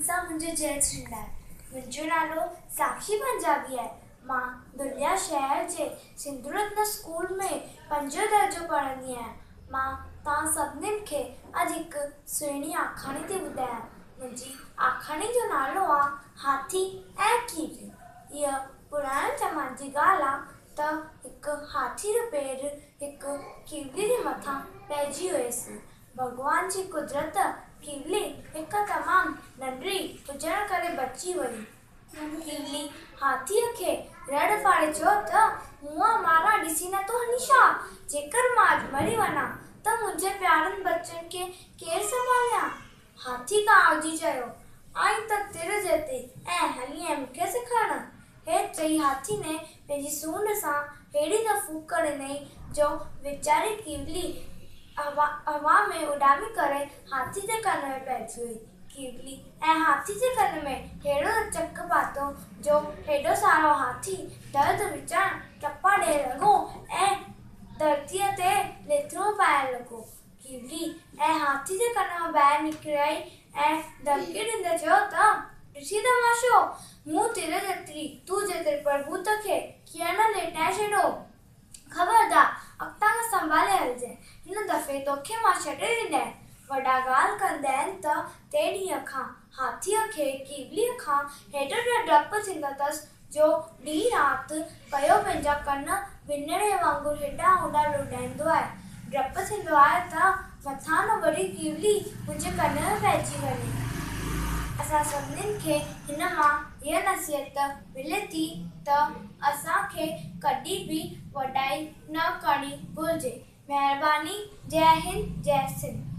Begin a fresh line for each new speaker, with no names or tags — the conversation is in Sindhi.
سان منهنجو جئي جهوليلال. منهنجو نالو ساکي پنجابي آهي. مان دليا شهر جي سنڌو رتن اسڪول ۾ پنجون درجو پڙهندي آهيان. مان توهان سڀنين کي اڄ هڪ سهڻي آکاڻي ٿي ٻڌايان. منهنجي آکاڻي جو نالو آ هاٿي ۽ ڪيولي. هيء پراڻي زماني جي ڳالهه آ ته هڪ هاٿي جو پير هڪ ڪيولي جي مٿان پئجي ويس. ڀڳوان جي قدرت ڪيولي هڪ تمام ننڍڙي هجڻ ڪري بچي وئي. ڪيولي هاٿيء کي رڙ ڦاڙي چيو ته، مئا مارا ڏسين نه ٿو هڻين ڇا؟ جيڪر مان اڄ مري وڃان ته منهنجي پيارن ٻچن کي ڪير سنڀاليان؟ هاٿي ڪاوڙجي چيو، آئين ته تر جيتري ۽ هلين مون کي سکڻ؟ هي چئي هاٿي ني پنهنجي سونڍ سان ههڙي ته ڦوڪ ڏنئي جو ويچاري ڪيولي هوا ۾ اڏامي ڪري هاٿي جي ڪن ۾ پئجي وئي. ڪيولي ۽ هاٿي جي ڪن ۾ ههڙو ته چڪ پاتو جو هيڏو سارو هاٿي درد وچان ٽپا ڏيڻ لڳو ۽ ڌرتيء تي ليٿڙون پائڻ لڳو. ڪيولي ۽ هاٿي جي ڪن مان ٻاهر نڪري آئي ۽ ڌمڪي ڏيندي چيو ته، ڏسي تماشو، مون تير جيتري، تون جيتري پرڀوت کي ڪيئن نه ليٽائي ڇڏيو. خبردار، اڳتان کان سنڀالي هلجانء، هن دفعي توکي مان ڇڏي ڏيندين. وڏا ڳالهه ڪندا آهن ته تنهن ڏينهن کان هاٿيء کي ڪيوليء کان هيڏو ته ڊپ ٿيندو اٿس جو ڏينهن رات ڪيو پنهنجا ڪن ٻنڙي وانگر هيڏانهن هوڏانهن لوڏائيندو آهي. ڊپ ٿيندو آهي ته مٿان نه وري ڪيولي منهنجي ڪن ۾ پئجي وڃي. اسان سڀنين کي هن مان هيء نصيحت ملي ٿي ته اسان کي ڪڏهن به وڏائي نه ڪرڻي گهرجي. مهرباني. جئه هند جئه سنڌ.